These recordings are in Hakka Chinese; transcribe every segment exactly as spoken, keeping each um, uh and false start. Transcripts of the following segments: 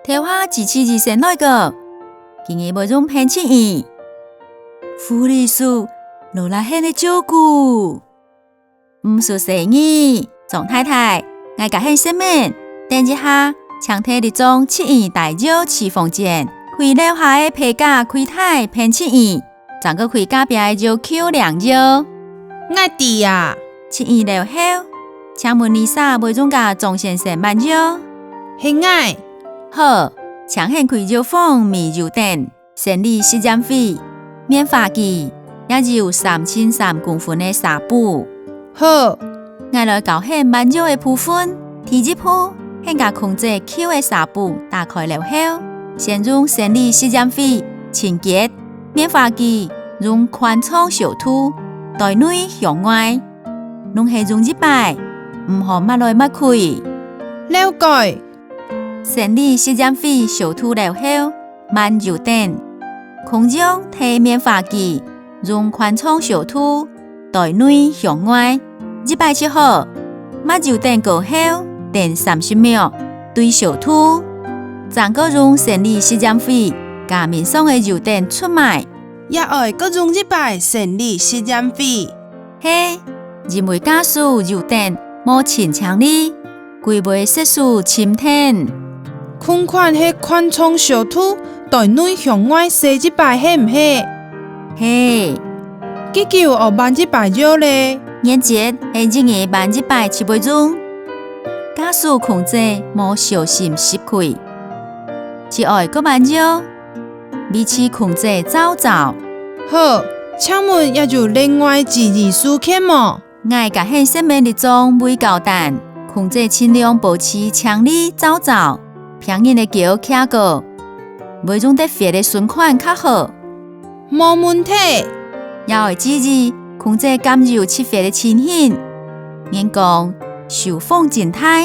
頭下主治醫生來个，今日會用片切耳。護理師，勞力你个照顧。毋使細義，張太太，𠊎教你先面，等一下，請摕這張切耳帶入去房間，開樓下个皮架開大片切耳。 正過開隔壁个藥局領藥。𠊎知啊。切耳了後，請問你儕會用佮張先生買藥？係𠊎。好，請你開藥方買油燈、生理食鹽水、棉花機，也有三寸三公分个紗布。 好。𠊎來教你買藥个部分。第一步，你共空姐舊个紗布打開了後，先用生理食鹽水清潔，棉花機用寬長消毒，袋內向外，攏係用一擺，毋好抹來抹去。了解。生理食鹽水消毒了後， 抹油燈。共樣摕棉花機，用寬長消毒，袋內向外，一擺就好。抹油燈過後，等三十秒，對消毒。正過用生理食鹽水，佮面上个油燈捽埋。也愛過用一擺生理食鹽水。 係，因為假使油燈無清淨哩，佢會色素沉湠。共款係寬長消毒，袋內向外洗一擺係毋係？係。幾久愛換一擺藥咧？原則係一日換一擺就會用。假使空姐無小心食佢，就愛過換藥，維持空姐燥燥。好，請問也有另外注意事項無？ 𠊎共你先面一張胃教單，空姐盡量保持淨俐燥燥，病人个腳徛高，會用得血个循環較好。無問題。也愛注意，空姐敢有出血个情形。人講，手風真大，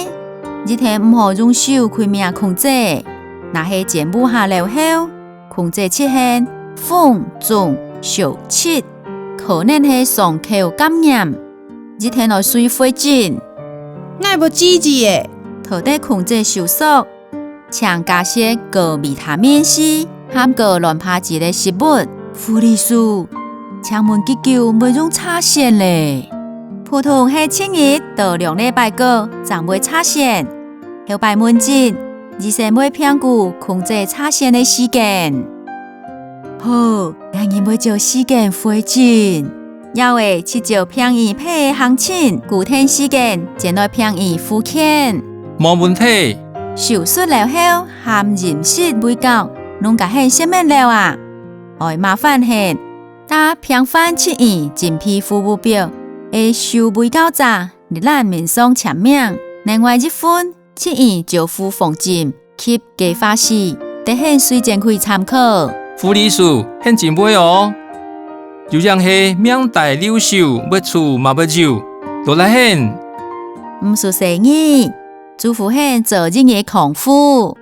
一定毋好用手去摸空姐，若係肩胛下了後， 空姐出現紅、腫、燒、疾，可能係傷口感染，一定愛隨會診。𠊎會注意个。討得空姐收縮，請加食高維他命C和高卵白質个食物。護理師，請問幾久會用插線咧？普通係一日到兩禮拜過，正會插線。 後擺問診，醫生會評估空姐插線个時間。好，𠊎人會照時間會診。也會去照病院配合行程，固定時間轉來病院復診。無問題。手術了後，含飲食衛教，攏共你先面了啊。愛麻煩你，帶病患切耳真皮服務表，愛收衛教者 你欄面上簽名，另外一份切耳照護方針及計畫書，得你隨轉去參考。護理師，你真會哦！有影係命帶留守，會出嘛會有，勞力你！毋使細義，祝福你早日康復。